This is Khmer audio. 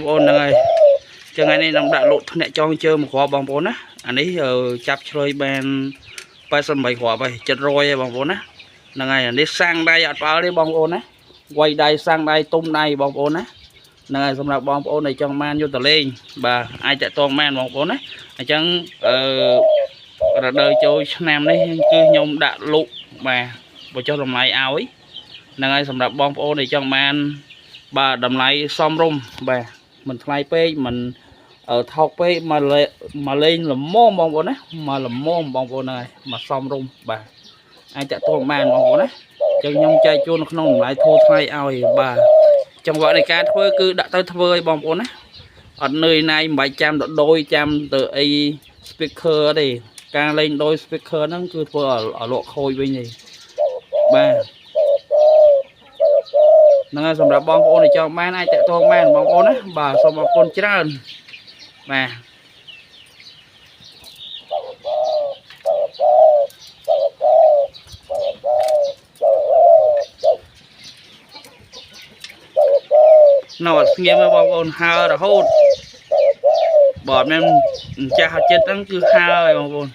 ប្អូនហ្នឹងហើយចឹងថ្ងៃនេះនឹងដាក់លក់ធ្នាក់ចងជើងមួយគ្រាប់បងប្អូនណាអានេះចាប់ឆ្លើយបាន88គ្រាប់ហើយ700ហើយបងប្អូនណាហ្នឹងហើយអានេះសាំងដៃអត់ផ្អើលទេបងប្អូនណាវាយដៃសាំងដៃទុំដៃបងប្អូនណាហ្នឹងហើយសម្រាប់បងប្អូនដែលចង់បានយកទៅលេងបាទអាចតាក់ទងបានបងប្អូនណាអញ្ចឹងអឺរដូវចូលឆ្នាំនេះគឺខ្ញុំដាក់លក់បាទបញ្ចុះតម្លៃឲ្យហ្នឹងហើយសម្រាប់បងប្អូនដែលចង់បានបាទតម្លៃសមរម្យបាទមិនថ្លៃពេកមិនថោកពេកមកមកលេងល្មមបងប្អូនណាមកល្មមបងប្អូនហ្នឹងហើយមកសមរម្យបាទអាចតាក់ទងបានបងប្អូនណាចឹងខ្ញុំចែកជូនក្នុងតម្លៃធូរថ្លៃឲ្យបាទចង្វាក់នៃការធ្វើគឺដាក់ទៅធ្វើឲ្យបងប្អូនណាអត់នឿយណាយមិនបាច់ចាំទៅដោយចាំទៅអី speaker ទេការលេងដោយ speaker ហ្នឹងគឺធ្វើឲ្យលក់ខូចវិញទេបាទហ្នឹងហើយសម្រាប់បងប្អូនដែលចង់បានអាចតាក់ទងបានបងប្អូនណាបាទសូមអរគុណច្រើនបាទ នៅអត់ស្ងៀមទេបងប្អូនហើរហូតបើអត់មានម្ចាស់ចិត្តហ្នឹងគឺហើហើយបងប្អូន